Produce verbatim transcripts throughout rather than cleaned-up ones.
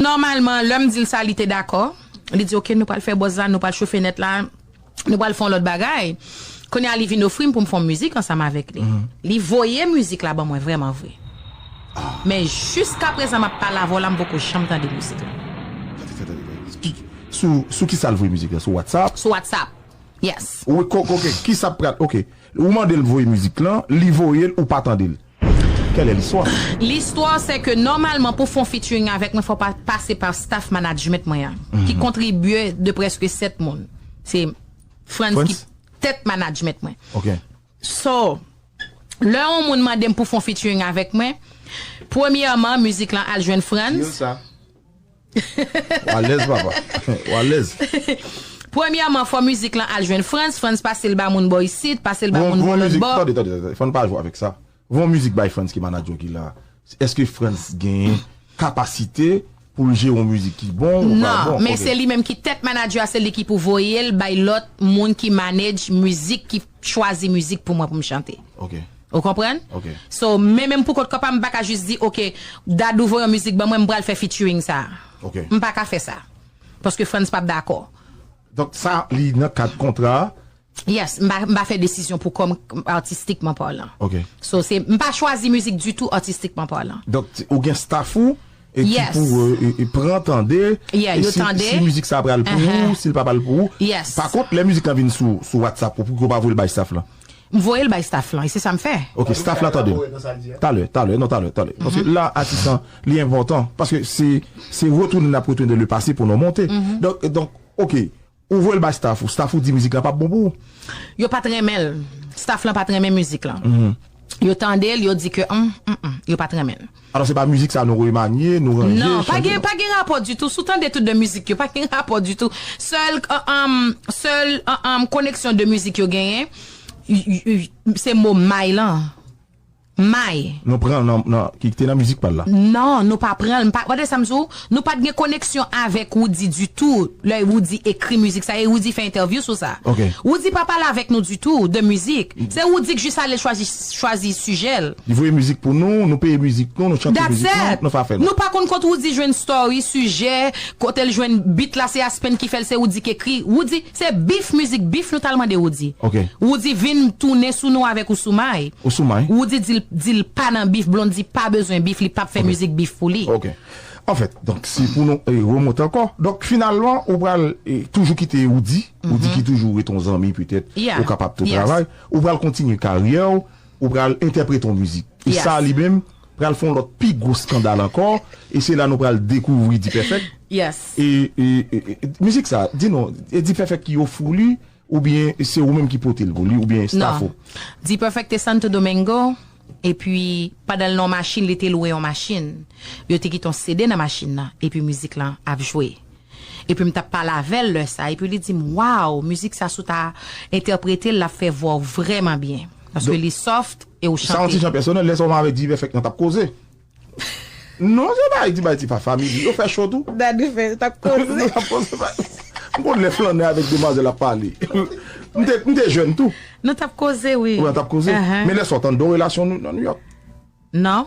Nòmalman, lè m di l sa, li te dakò. Li di, "Ok, nou pral fè buzz la, nou pral chofe nèt la, nou pral fè yon lòt bagay." Kounye a, li vin ofri m pou m fè yon mizik ansanm avèk li. Li voye mizik la ban mwen vrèman vre. Men jiskaprezan, m ap pale avè w la, m poko janm tande mizik la. Ki- Sou, sou ki sa l voye mizik la? Sou WhatsApp? Sou WhatsApp. Yes. Ou ko- ok, ki sa pral? Ok. Ou mande l voye mizik lan, li voye l, ou pa tande l. Kèl è listwa? Listwa se ke nòmalman pou fè yon featuring avèk mwen, fò pa pase pa staff management mwen an, ki kontribye de prèske sèt moun. Se Frantz ki Frantz? Tèt management mwen. Ok. So, lè yon moun mande m pou fè yon featuring avèk mwen, premyèman, mizik lan al jwenn Frantz. Sa. W alèz, papa. W alèz. Premyèman, fò mizik lan al jwenn Frantz. Frantz pase l ba moun bò isit, pase l ba Bon, moun bò bon lòt mizik, bò. Tande, tande, tande. Fò n pa jwe avèk sa. Bon mizik bay Frantz ki manadjè w ki la. Èske Frantz gen kapasite pou l jere yon mizik ki bon ou pa Non, bon? men Ok. Se li menm ki tèt manadjè a, se li ki pou voye l bay lòt moun ki manage mizik, ki chwazi mizik pou mwen pou m chante. Ok. Ou konprann? Ok. So, men menm pou kont kò pa m, m pa ka jis di, "Ok, Dadou voye yon mizik ban mwen, m pral fè featuring sa." Ok. M pa ka fè sa. Paske Frantz p ap dakò. Donk sa, li nan kad kontra a? Yes, m pa, m pa fè desizyon pou kò m, artistikman palan. Ok. So, se, m pa chwazi mizik ditou, artistikman palan. Donk, ti- ou gen staff ou e ki Yes. pou euh, e, e pran tande Yeah, e yo si, tande. Si mizik sa pral pou Uh-huh. ou, si l pa pral pou ou. Yes. Pa kont, lè mizik lan vin sou, sou WhatsApp ou, pou ou pa voye l bay staff lan. M voye l bay staff lan, e se sa m fè. Ok, staff la tande. Talè, talè, non, talè, talè. Paske la, atis lan, li enpòtan. Paske se, se retounen n ap retounen le pase pou nou monte. Donk, donk, ok, ou voye l bay staff ou, staff ou di mizik la p ap bon pou ou. Yo pa t renmen l. Staff lan pa t renmen mizik lan. Yo tande l, yo di ke, hum, hum, hum, yo pa t renmen l. Alò, se pa mizik sa nou remanye, nou ranje, Non, pa chanje, gen, pa gen rapò ditou. Si w tande tout de mizik yo, pa gen rapò ditou. Sèl, uh, um, sèl, uh, um, koneksyon de mizik yo genyen, y- y- y- se mo may lan. May. Nou pran nan, nan, ki te nan mizik pa l la. Non, nou pa pran l. M pa, gade sa m di w, nou pa t gen koneksyon avèk Roody ditou. Lè Roody ekri mizik sa, e Roody fè entèvyou sou sa. Ok. Roody pa pale avèk nou ditou de mizik. Se Roody k jis ale chwazi, chwazi sijè l. Li voye mizik pou nou, nou peye mizik nou, nou chante That's mizik nou, it. Nou fè afè nou. Nou pa konn kot Roody jwenn story, sijè, kote l jwenn beat la, se Aspen ki fè l, se Roody k ekri. Roody, se beef, mizik beef nou t al mande Roody. Ok. Roody vin tounen sou nou avèk Ou Sou May. Ou Sou May. Roody di l, di l pa nan beef, Blondy pa bezwen beef, li p ap fè mizik beef pou li. Ok. Anfèt, donk, se pou nou e, remonte ankò. Donk, finalman, ou pral e, toujou kite Roody. Roody ki toujou ret yon zanmi, petèt, Yeah. ou kapab tou Yes. travay. Ou pral kontinye karyè w, ou pral entèprete yon mizik. E Yes. Sa li menm pral fè yon lòt pi gwo skandal ankò. E se la nou pral dekouvri D-Perfect. Yes. E, e, e, e, mizik sa, di nou, e D-Perfect ki ofri w li, oubyen se ou menm ki pote l pou li, oubyen staff ou? D-Perfect te Santo Domingo, epi pandan l nan yon machin, li te lwe yon machin. Yo te kite yon C D nan machin nan, epi mizik lan ap jwe. Epi m t ap pale avè l lè sa, epi li di m, "Waw, mizik sa si w ta entèprete l, l ap fè vwa w vrèman byen. Paske li soft e ou chante." Sa yon ti jan pèsonèl, lè sa w avèk D-Perfect nan t ap koze. Non, se bagay ti, bagay ti pa famili. Yo fè cho tou. Dadou fè, t ap koze. Yo t ap koze, pa- M konn lè flannen avèk demwazèl ap pale. M te, m te jèn tou. Nou t ap koze, wi. Ou t ap koze. Men lè sa w t anndan relasyon nou nan Nouyòk? Non.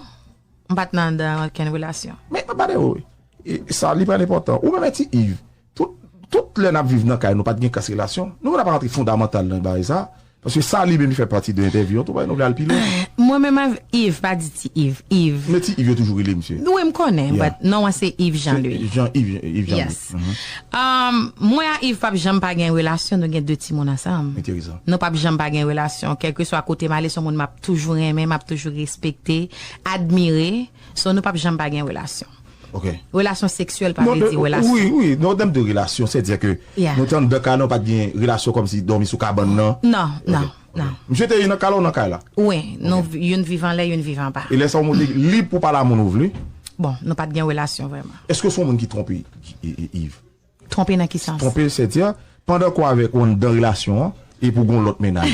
M pa t nan anndan okenn relasyon. Men, pa de wi. E, sa, li pral enpòtan. Ou menm, Ti Yves, tout, tout lè n ap viv nan kay, nou pa t gen kras relasyon. Nou pa t rantre fondamantal nan bagay sa. Paske sa li menm li fè pati de entèvyou an tou, nou vle al pi lwen. Mwen menm avèk Yves, pa di Ti Yves, Yves. Men Ti Yves yo toujou rele misye. Wi, m konnen, but non an se Yves Jean Louis. Jean Yves, Yves Jean Louis. Yes. Um, mwen a Yves p ap janm pa gen relasyon, nou gen de timoun ansanm. Enteresan. Nou p ap janm pa gen relasyon. Kèlkeswa kote m ale, se yon moun m ap toujou renmen, m ap toujou respekte, admire. So, nou p ap janm pa gen relasyon. Ok. Relasyon seksyèl pa vle di relasyon. Wi, wi, non, nan de relasyon, sètadi ke nou te anndan kay la, nou pa t gen relasyon kòmsi dòmi sou kabann nan. Non, non, non. Misye te nan kay la ou nan kay la? Wi, nou youn viv anlè, youn viv anba. E lè sa ou monte lib pou pale a moun ou vle? Bon, nou pa t gen relasyon vrèman. Èske w se yon moun ki twonpe, Yves? Twonpe nan ki sans? Twonpe, sètadi, pandan ke w avèk ou anndan relasyon an, epi w gen yon lòt mennaj.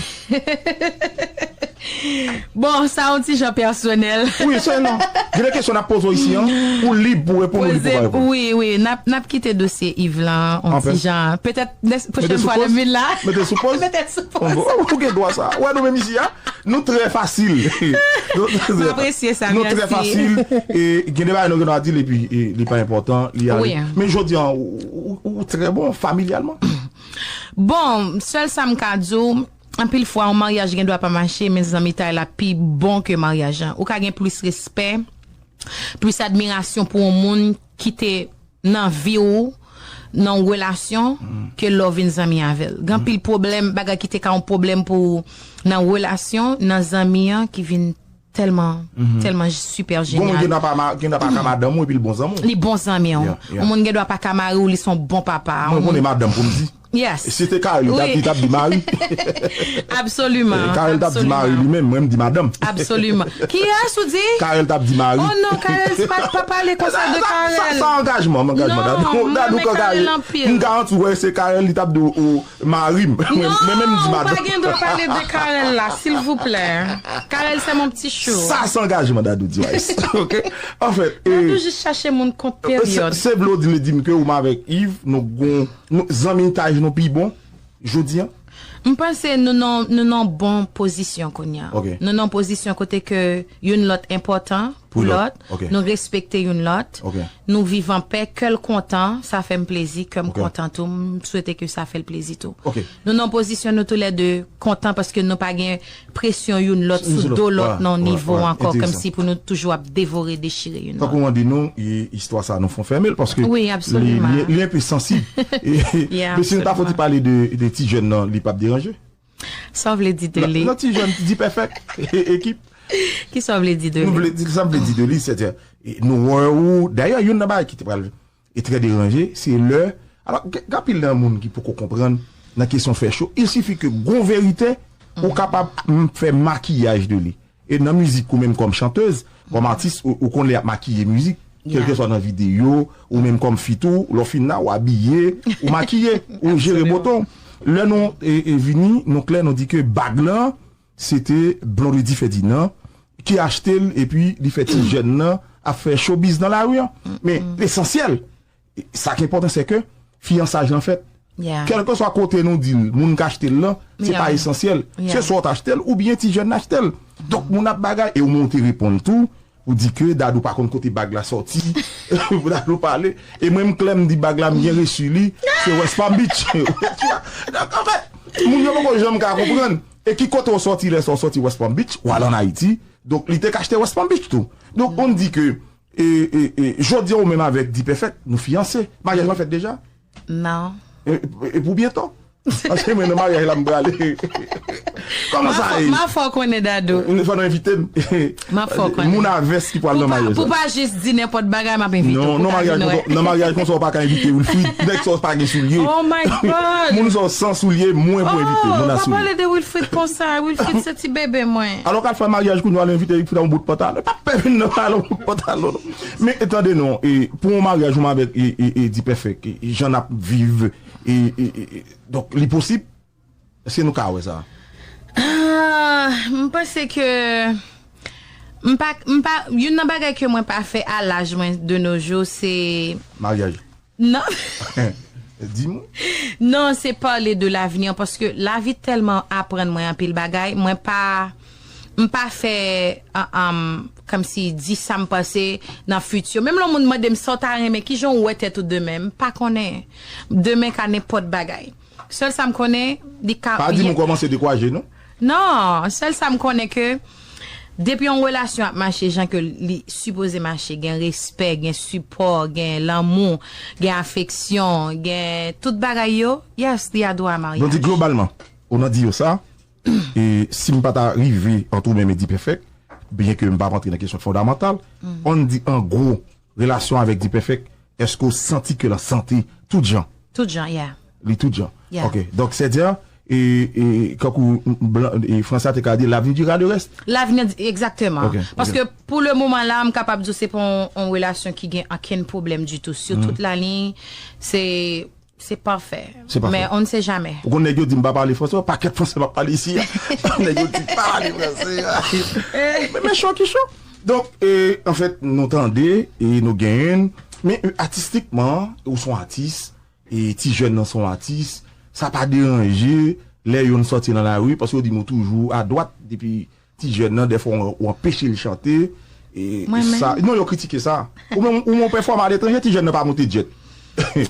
Bon, sa yon ti jan pèsonèl. Wi, se non. Gen de kesyon n ap poze w isi an, ou lib pou reponn, ou lib pou pa reponn. Wi, wi, n ap, n ap kite dosye Yves lan yon ti jan. Petèt pwochèn fwa lè m vin la. Mete sou poz. Mete sou poz. Ou gen dwa sa. Wè nou menm isi a, nou trè fasil. M apresye sa, mèsi. Nou trè fasil. E gen de bagay nou gen dwa di l epi li pa enpòtan, li ale. Men jodi an, ou trè bon familyalman. Bon, sèl sa m ka di w, anpil fwa, yon maryaj gen dwa pa mache, men zanmitay la pi bon ke maryaj lan. Ou ka gen plis respè, plis admirasyon pou yon moun ki te nan vi w, nan yon relasyon, ke lè w vin zanmi avè l. Gen anpil pwoblèm, bagay ki te ka yon pwoblèm pou ou nan relasyon, nan zanmi an ki vin tèlman, tèlman super génial. Gen moun ki nan pa, ki nan pa ka madanm ou epi l bon zanmi w. Li bon zanmi w. Yon moun gen dwa pa ka mari w, li se yon bon papa. Mwen konnen madanm pou m di. Yes. Si te Carel, li t ap di mari. Absoliman. Carel t ap di mari li menm, mwen m di madanm. Absoliman. Kiyès ou di? Carel t ap di mari. Oh non, Carel, pa pale konsa de Carel. Sa angajman, angajman. Dadou, Dadou, Carel. M garanti w, se Carel, li t ap di w mari m. Mwen menm m di madanm. Non, ou pa gen dwa pale de Carel la, silvouplè. Carel, c'est mon petit chou. Sa se angajman Dadou di, Ice. Ok? Anfèt. Dadou jis chache moun kont peryòd. Se vle w di, li di m ke ou m avèk Yves, nou gon, zanmitaj nou pi bon, jodi an? M panse nou nan, nou nan bon pozisyon kounye a. Nou nan pozisyon kote ke youn lòt enpòtan pou lòt. Nou respekte youn lòt. Nou viv anpè, kè l kontan, sa fè m plezi, kè m kontan tou, m swete ke sa fè l plezi tou. Nou nan pozisyon nou toulède kontan paske nou pa gen presyon youn lòt sou do lòt nan yon nivo ankò, kòmsi pou nou toujou ap devore, dechire youn lòt. Tankou mwen di nou, istwa sa nou fon fèmen l paske li enpe sansib. Men si nou ta fouti pale de ti jèn nan, li p ap deranje? Sa w vle di de li? Nan ti jèn, D-Perfect, ekip. Kisa w vle di de li? Sa m vle di de li, sètadi, nou wè ou, dayè, youn nan bagay ki te pral e trè deranje, se lè, alò, gen anpil nan moun ki poko konprann nan kesyon fè cho, il sifi ke gon verite, ou kapab fè makiyaj de li. E nan mizik ou menm kòm chantèz, kòm atis, ou konn lè y ap makiye mizik, kèlkeswa nan videyo, ou menm kòm feat ou, lè w fin la, ou abiye, ou makiye, ou jere boton. Lè nou vini, nou klè, nou di ke bag lan, se te Blondedy Ferdinand ki achte l epi li fè ti jèn nan ap fè showbiz nan lari an. Men lesansyèl, sa k enpòtan se ke fiyansaj lan fèt. Kèlkeswa kote nou di l, moun k achte l lan, se pa esansyèl. Se swa w t achte l oubyen ti jèn nan achte l. Donk moun ap bagay e ou menm ou te reponn tou, ou di ke Dadou pa konn kote bag la sòti pou Dadou pale. E mwen m klè m di bag la m gen resi li, se West Palm Beach. Donk anfèt, moun yo poko janm ka konprann. E ki kote w sòti lè sa w sòti West Palm Beach, w al ann Ayiti. Donk li te ka achte West Palm Beach tou. Donk ou di ke e, e, e, jodi a ou menm avèk D-Perfect, nou fiyanse. Maryaj lan fèt deja? Non. E, e pou byento? Paske mwen nan maryaj la m prale. Kòman sa ye? M ap fè w konnen, Dadou. Fò nou envite m. M ap fè w konnen. Moun a vès ki pral nan maryaj la. Pou pa jis di nenpòt bagay, m ap envite w. Non, nan maryaj konsa, nan maryaj konsa, ou pa ka envite Wilfrid. Nèg sa w pa gen soulye. Oh my God! Moun sa w san soulye, mwen pou envite. Moun a soulye. Oh, pa pale de Wilfrid konsa. Wilfrid se ti bebe mwen. Alò k al fè maryaj kounye a, w al envite Wilfrid a yon bout pantalon. Pa pè vin nan pale yon bout pantalon, non. Men tande non, e, pou yon maryaj ou menm avèk e, e, e, D-Perfect, e, jan n ap viv, e, e, e, e, donk, li posib? Èske nou ka wè sa? Ah, m panse ke m pa, m pa, youn nan bagay ke mwen pa fè a laj mwen de nos jours, se maryaj. Non. Di mwen. Non, se pale de l'avenir, paske lavi tèlman aprann mwen anpil bagay, mwen pa, m pa fè, um, um, kòmsi di sa m panse nan fiti. Menm lè yon moun mande m sa w ta renmen, kijan w wè tèt ou demen, m pa konnen. Demen ka nenpòt bagay. Sèl sa m konnen, li ka. Pa di m ou kòmanse dekouraje, non? Non, sèl sa m konnen ke depi yon relasyon ap mache jan ke li sipoze mache, gen respè, gen sipò, gen lanmou, gen afeksyon, gen tout bagay yo, yes, li a dwa a maryaj. Donk, di globalman, ou nan di yo sa, e si m pa ta rive antre w menm e D-Perfect, byen ke m p ap antre nan kesyon fondamantal, ann di an gwo, relasyon avèk D-Perfect, èske w santi ke l an sante tout jan? Tout jan, yeah. Li tout jan. Yeah. Ok. Donk, sètadi, e, e, kankou blan, e, fransè a te ka di, l'avenir dira le reste. L'avenir, di- egzakteman. Ok, ok. Paske pou le moman la, m kapab di w se pa yon, yon relasyon ki gen ankenn pwoblèm ditou. Sou tout la liy, se Se pafè. Se pafè. Men on ne sait jamais. Ou konn nèg yo di m pa pale franse, yon pakèt franse m ap pale isi a. Nèg yo di pa pale franse. Men, men cho ki cho. Donk, e, anfèt, nou tande, e nou genyen, men, e, atistikman, ou se yon atis, e ti jèn nan se yon atis, sa pa deranje lè youn sòti nan lari, paske yo di m ou toujou adwat depi ti jèn nan, dèfwa w, w anpeche l chante. E, Mwen menm? sa, non, yo kritike sa. Ou menm, ou menm w pèfòme aletranje, ti jèn nan pa monte djèt.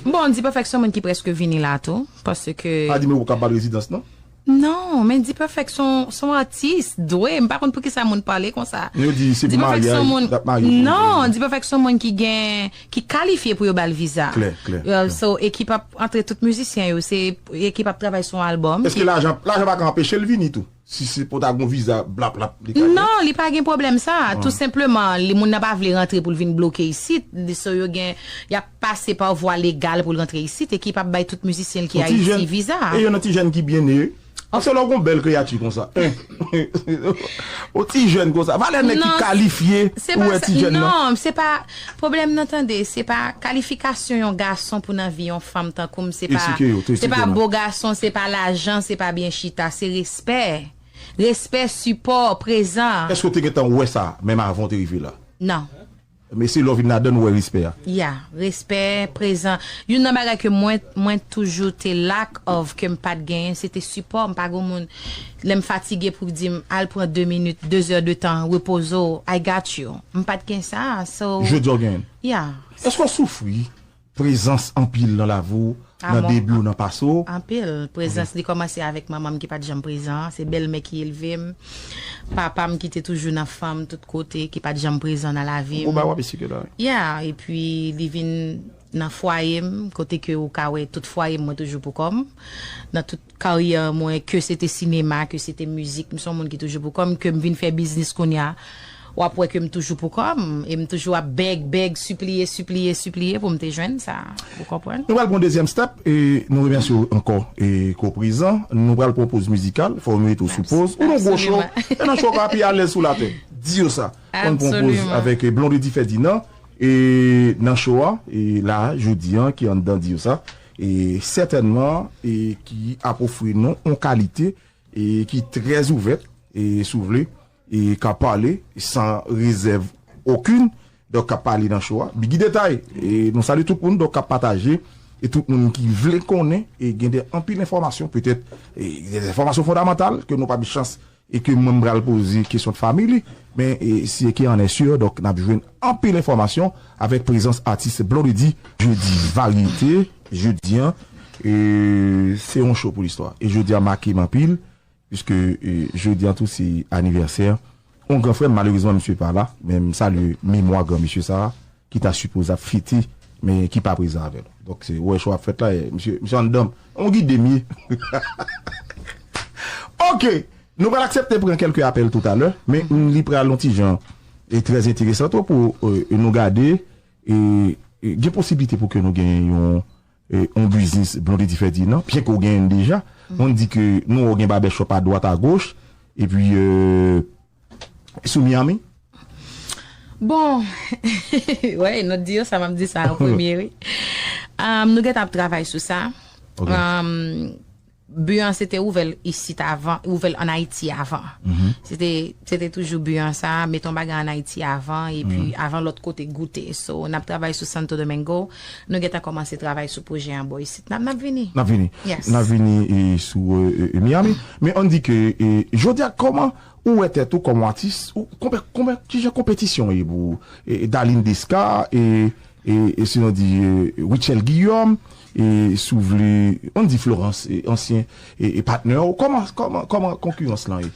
Bon, D-Perfect se yon moun ki prèske vini la tou, paske Pa di men ou k ap bat rezidans, non? Non, men D-Perfect se yon, se yon atis, dwe, m pa konn poukisa moun pale konsa. Yo di se pou D-Perfect se yon maryaj, moun, l ap marye pou non, D-Perfect se yon moun ki gen, ki kalifye pou yo ba l viza. Klè, klè, Euh, klè. So, ekip ap antre tout mizisyen yo, se ekip ap travay sou yon albòm Èske ki lajan, lajan pa ka anpeche l vini tou? Si se pou ta gon viza, blablap, li ka gen? Non, li pa gen pwoblèm sa. Tou senpleman, li, moun nan pa vle rantre pou l vin bloke isit. Li, so yo gen, y ap pase pa vwa legal pou l rantre isit e ki p ap bay tout mizisyen l ki Yon ti Ayiti jèn, viza. E yon ti jèn ki byen ne. Paske lè w gon bèl kreyati konsa, en, yon ti jèn konsa, valè nèg ki Non, kalifye se pou pa wè sa. ti jèn nan. Non, se pa, pwoblèm nan, tande, se pa kalifikasyon yon gason pou nan vi yon fanm tankou m, se pa, Esplike yo, tou se pa esplike nou. bo gason, se pa lajan, se pa byen chita, se respè. Respè, sipò, prezan. Èske w te gentan wè sa, menm avan w te rive la? Non. Men se lè w vin ladan l ou wè respè a? Ya, respè, prezan. Youn nan bagay ke mwen, mwen toujou te lack of, ke m pa t genyen, se te sipò. M pa gen moun, lè m fatige pou di m, al pran de minit, de zè de tan, repoze w, I got you. M pa t gen sa, so Jodi a w genyen l? Ya. Èske w soufri prezans anpil nan lavi w, nan Amò. debi w, nan pase w? Anpil. Prezans li kòmanse avèk manman m ki pa t janm prezan. Se bèlmè ki elve m. Papa m ki te toujou nan fanm tout kote, ki pa t janm prezan nan lavi m. Ou bay w ap esplike la, wi. Ya, epi li vin nan fwaye m, kote ke ou ka wè tout fwaye m, mwen toujou pou kò m. Nan tout karyè mwen, ke se te sinema, ke se te mizik, m se yon moun ki toujou pou kò m, ke m vin fè biznis kounye a. W ap wè ke m toujou pou kò m, e m toujou ap bèg, bèg, sipliye, sipliye, sipliye pou m te jwenn sa. Ou konprann? Nou pral pran dezyèm step, e nou remèsye w ankò, e ke w prezan. Nou pral pran poz mizikal, fò nou mete w sou Mèsi. poz. Ou nan gwo cho, Absoliman. e nan cho ka pi alèz sou latè. Di yo sa. Ann pran poz Absoliman. avèk, e, Blondedy Ferdinand, e nan cho a, e la, jodi an, ki anndan di yo sa. E sètènman, e ki ap ofri nou yon kalite, e ki trè ouvèt, e si w vle, e ka pale san rezèv okenn, donk k ap pale nan cho a. Biggie Detay, e nou salye tout moun, donk k ap pataje, e tout moun ki vle konnen, e gen de anpil enfòmasyon, petèt, e de enfòmasyon fondamantal ke nou pa gen chans, e ke mwen m pral poze kesyon de fanmi li, men, e, si e ke an èsir, donk n ap jwenn anpil enfòmasyon avèk prezans atis Blondedy, jodi varyete, jodi an, e, se yon cho pou listwa. E jodi a make m anpil, Piske, e, jodi an tou se anivèsè yon gran frè m, malerezman misye pa la, men m salye memwa gran mesye sa a, ki ta sipoze ap fete, men ki pa prezan avè nou. Donk, se, ou wè cho ap fèt la, e, misye, misye anndan m, on gide m ye. Ok, nou pral aksepte pran kèlke apèl toutalè, men li pral yon ti jan, e, trè enteresan tou pou, e, nou gade, e, e, gen posiblite pou ke nou gen yon e, yon biznis Blondedy Ferdinand, byen ke w genyen l deja. Moun di ke nou wè w gen barbershop a dwat a goch, epi, e, sou Miami? Bon, wè, nou di yo sa, m ap di sa an premye, wi. Um, nou gentan ap travay sou sa. Ok. Um, bi an se te ouvè l isit avan, ouvè l ann Ayiti avan. Se te, se te toujou bi an sa, mete yon bagay ann Ayiti avan, epi avan lòt kote goute. So, n ap travay sou Santo Domingo. Nou gentan kòmanse travay sou pwojè an bò isit. N ap, n ap vini. N ap vini. Yes. N ap vini, e, sou, e, e, Miami. Men ann di ke, e, jodi a, kòman ou wè tèt ou kòm atis, ou, konpè, konpè, kijan konpetisyon ye pou, e, e, Darline Desca, e, e, e, si nou di, e, Rutshelle Guillaume, e, si w vle, ann di Florence, e, ansyen, e, e, patnè w, kòman, kòman, kòman konkirans lan ye?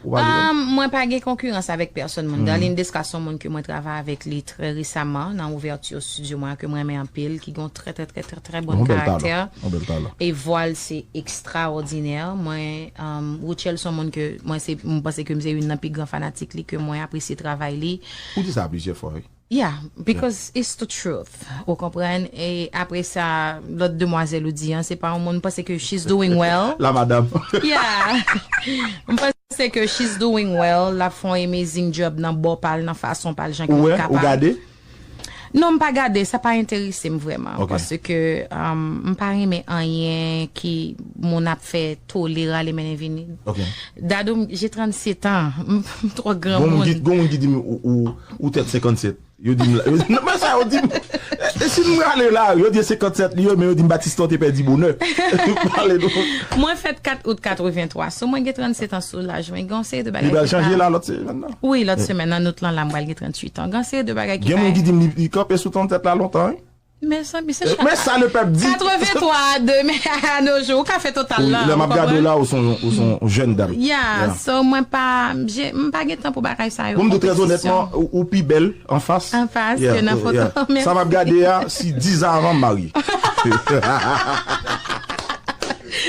Ou pa gen Um, mwen pa gen konkirans avèk pèsonn moun. Darline Desca se yon moun ke mwen travay avèk li trè resaman nan ouvèti studio mwen an ke mwen renmen anpil, ki gen yon trè, trè, trè, trè, trè bon Yon bèl karaktè. talan. Yon bèl talan. E vwa l se ekstraòdinè. Mwen, um, Rutshelle se yon moun ke mwen se, mwen panse ke m se youn nan pi gran fanatik li, ke mwen apresye travay li. Ou di sa plizyè fwa, wi. Yeah, because it's the truth. Ou konprann? E apre sa, lòt demwazèl ou di an, se pa yon moun, m panse ke she's doing well. La madam. Yeah. M panse ke she's doing well. L ap fè yon amazing job nan bò pa l, nan fason pa l, jan ke Ou li wè, ou kapab. gade? Non, m pa gade, sa pa enterese m vrèman. Ok. Paske um, m pa renmen anyen ki moun ap fè tole rale mennen vini. Ok. Dadou, j'ai trannsetan. M twò granmoun. Gon moun ki, gon moun ki di m ou, ou, ou tèt senkannsèt. Yo di m la. Yo di, non, men sa yo di m. E, e si m rale la, yo di senkannsèt li yo, men yo di m Batista te pèdi bonè. Pale nou. Mwen fèt kat out katreventwa. So mwen gen trannsetan sou laj mwen. Gen yon seri de bagay. Li pral chanje la lòt semèn nan. Wi, lòt semèn nan, out lan la, m pral gen tranntuit an. Gen yon seri de bagay ki gen moun ki di m li, li kanpe sou trannsetan la lontan, wi. Mezanmi, se chak. Men sa le pèp di. Katreventwa a de, men a no jou, ou ka fè total la. Lè m ap gade w la, ou son, ou son jèn dam. Yeah, so mwen pa, m pa gen tan pou bagay sa yo. Pou m di w trè onètman, ou pi bèl anfas. Anfas ke nan foto. Sa m ap gade a, si diz an avan m marye.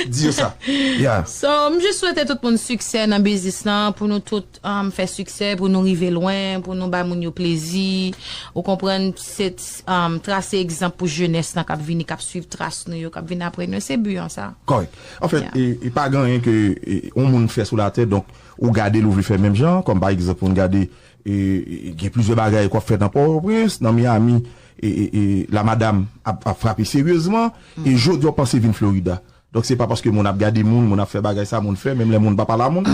Di yo sa. Yeah. So, m jis swete tout moun siksè nan biznis lan, pou nou tout um, fè siksè, pou nou rive lwen, pou nou ba moun yo plezi. Ou konprann, se um, trase egzanp pou jenès lan k ap vini, k ap swiv tras nou yo, k ap vin apre nou. Se bi an sa. Kòrèk. Anfèt, e, e pa gen anyen ke e, yon moun fè sou latè, donk ou gade l, ou vle fè menm jan, kòm pa egzanp, pou n gade, e, e, gen plizyè bagay k ap fèt nan Pòtoprens, nan Miami, e, e, e, la madam ap, ap frape seryezman, e jodi a w panse vin Florida. Donk se pa paske moun ap gade moun, moun ap fè bagay sa, moun fè, menm lè moun pa pale a moun.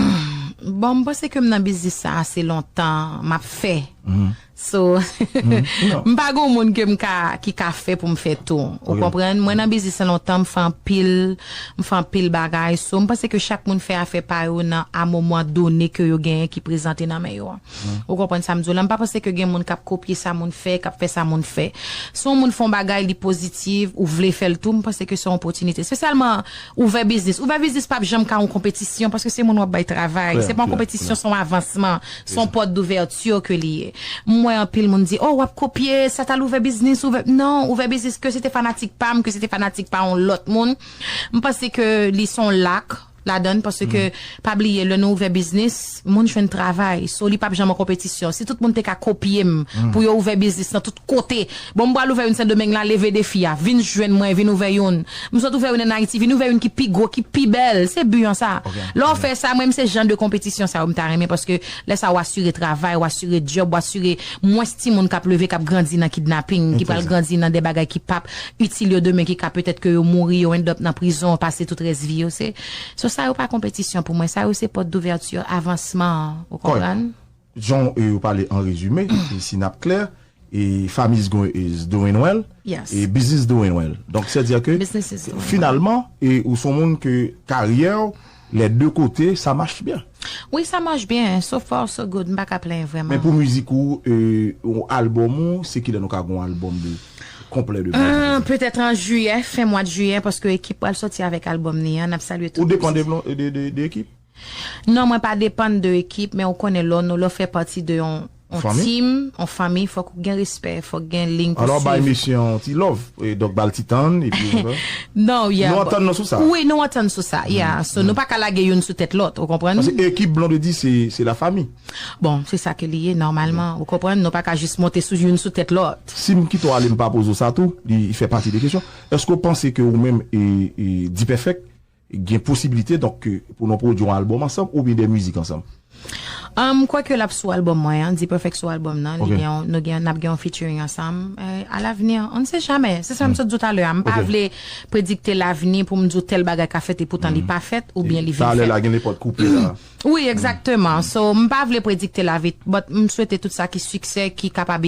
Bon, m panse ke m nan biznis sa ase lontan, m ap fè. So, m pa gen moun ke m ka, ki ka fè pou m fè tou. Ou konprann? Mwen nan biznis sa lontan, m fè anpil, m fè anpil bagay. So, m panse ke chak moun fè afè pa yo nan a moman done ke yo genyen ki prezante nan men yo an. Ou konprann sa m di w la? M pa panse ke gen moun k ap kopye sa moun fè, k ap fè sa moun fè. Si yon moun fè yon bagay, li pozitif, ou vle fè l tou, m panse ke se yon opòtinite. Espesyalman, ouvè biznis. Ouvè biznis p ap janm ka yon konpetisyon, paske se moun w ap bay travay. Se pa yon konpetisyon, se yon avansman, se yon pòt douvèti ke li ye. M wè anpil moun di, oh, w ap kopye, sa t al ouvè biznis, ouvè. Non, ouvè biznis, ke se te fanatik pa m, ke se te fanatik pa yon lòt moun. M panse ke li se yon lak ladan l, paske, pa bliye, lè nou ouvè biznis, moun jwenn travay. So, li p ap janm an konpetisyon. Si tout moun te ka kopye m pou yo ouvè biznis nan tout kote, bon, m pral ouvè youn Sendomeng la, leve defi a. Vin jwenn mwen, vin ouvè youn. M sot ouvè youn ann Ayiti, vin ouvè youn ki pi gwo, ki pi bèl. Se bi an sa. Lè w fè sa, mwen, se jan de konpetisyon sa yo m ta renmen, paske lè sa w asire travay, w asire djòb, w asire mwens timoun k ap leve, k ap grandi nan kidnaping, ki pral grandi nan de bagay ki p ap itil yo demen, ki ka petèt ke yo mouri, yo end up nan prizon, pase tout rès vi yo. Se So sa yo pa konpetisyon pou mwen, sa yo se pòt douvèti avansman an, ou konprann? Jan e, ou pale an rezime, e si n ap klè, e family is going, is doing well, e business doing well. Donk, sètadi ke finalman, e ou se yon moun ke karyè w, les deux côtés, ça marche bien. Wi, sa mach byen. So far, so good. M pa ka plenyen vrèman. Men pou mizik ou, e, ou albòm ou, se kilè nou ka gon albòm de konplè de mizik? Petèt an jiyè, fen mwa de jiyè, paske ekip pral sòti avèk albòm li an. N ap salye tout. Ou depann de, de, de, de ekip? Non, mwen pa depann de ekip, men ou konnen lè w, lè w fè pati de yon, yon team, yon fanmi, fòk ou gen respè, fòk gen liy pou swiv. Alò, bay mesye yon ti love, e, donk ba l ti tann, epi. Non, yeah. Nou antann nou sou sa. Wi, nou antann sou sa, yeah. So, nou pa ka lage youn sou tèt lòt, ou konprann? Paske ekip Blondedy, se, se la famille. Bon, se sa ke li ye, nòmalman, ou konprann? Nou pa ka jis monte sou youn sou tèt lòt. Si m kite w ale, m pa poze w sa tou, li, li fè pati de kesyon. Èske w panse ke ou menm e, e D-Perfect gen posibilite, donk, ke pou nou pwodui yon albòm ansanm oubyen de mizik ansanm? M kwè ke l ap sou albòm mwen an, D-Perfect sou albòm nan, li gen yon, nou gen, n ap gen yon featuring ansanm. E, à l'avenir, on ne sait jamais. Se sa m sot di w talè a. M pa vle predikte lavni pou m di w tèl bagay ka fèt epoutan li pa fèt, oubyen li vin fèt. Talè la gen nenpòt koupe la. Wi, egzakteman. So, m pa vle predikte lavi, but m swete tout sa ki siksè, ki kapab